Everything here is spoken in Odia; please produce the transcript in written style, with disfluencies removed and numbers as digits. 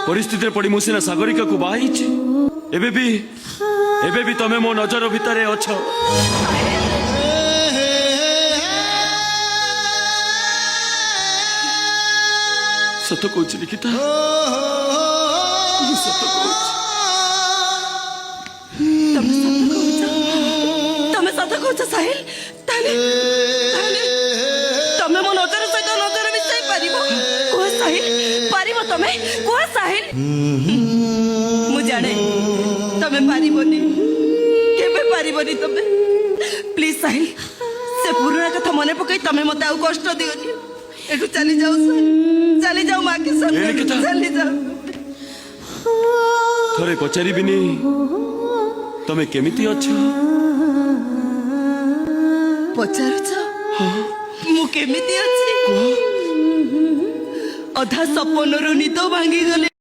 ପରିସ୍ଥିତିରେ ପଡ଼ି ମୁଁ ସିନା ସାଗରିକାକୁ ବାହା ହେଇଛି, ଏବେ ବି ତମେ ମୋ ନଜର ଭିତରେ ଅଛ। ସତ କହୁଛି ନିକିତା, ମୁଁ ସତ କହୁଛି। ତମେ ସତ କହୁଛ? ତମେ ସତ କହୁଛ ସାହିଲ? ତାହେଲେ ତମେ ମୋ ନଜର ସହିତ ନଜର ମିଶାଇ ପାରିବ? କୁହ ସାହିଲ, ପାରିବ ତମେ? କୁହ ସାହିଲ। ମୁଁ ଜାଣେ ତମେ ପାରିବନି, କେବେ ପାରିବନି ତମେ। ପ୍ଲିଜ ସାହିଲ, ସେ ପୁରୁଣା କଥା ମନେ ପକାଇ ତମେ ମତେ ଆଉ କଷ୍ଟ ଦିଅନି। ଏଠୁ ଚାଲି ଯାଅ ସାହିଲ, ଚାଲି ଯାଅ ମା କି। ଏ ନିକିତା। ଚାଲି ଯାଅ। ଥରେ ପଚାରିବିନି ତମେ କେମିତି ଅଛ? ପଚାରୁଛ ମୁଁ କେମିତି ଅଛି? ଅଧା ସପନରୁ ନିଦ ଭାଙ୍ଗିଗଲେ।